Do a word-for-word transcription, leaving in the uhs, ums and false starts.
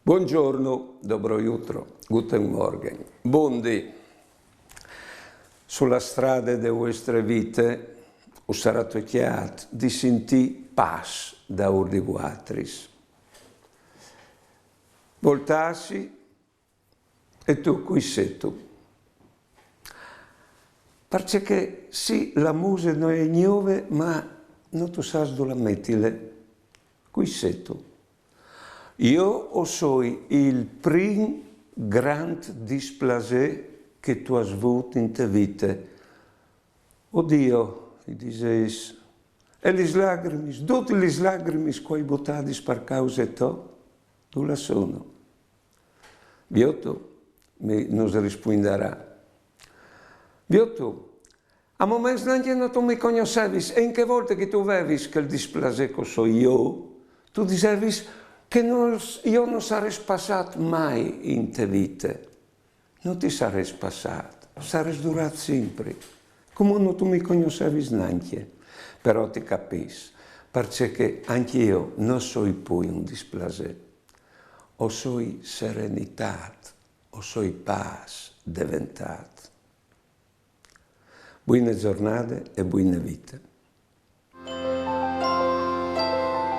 Buongiorno, dobro jutro, guten Morgen, bondi. Su la strade de vuestre vite us sarà tocjât di sintî pas daûr di vuatris. Voltâsi e tu, cui sêstu? Parcè che sì, la muse no je gnove, ma no tu sâs dulà metile. Cui sêstu? Jo o soi il prin grant displasê che tu âs vût inte vite. O Diu, i disês, e lis lagrimis, dutis lis lagrimis che o ai butadis par cause tô, dulà sono? Viotu, mi nus rispuindarà. Viotu, a moments nancje no tu mi cognossevis, e in chê volte che tu vevis chel displasê che o soi jo, tu disevis che no, jo no sarès passât mai inte vite. No ti sarès passât, sarès durât simpri, cumò no tu mi cognossevis nancje. Però ti capìs, parcè che ancje jo no soi plui un displasê. O soi serenitât, o soi pâs deventât. Buine zornade e buine vite.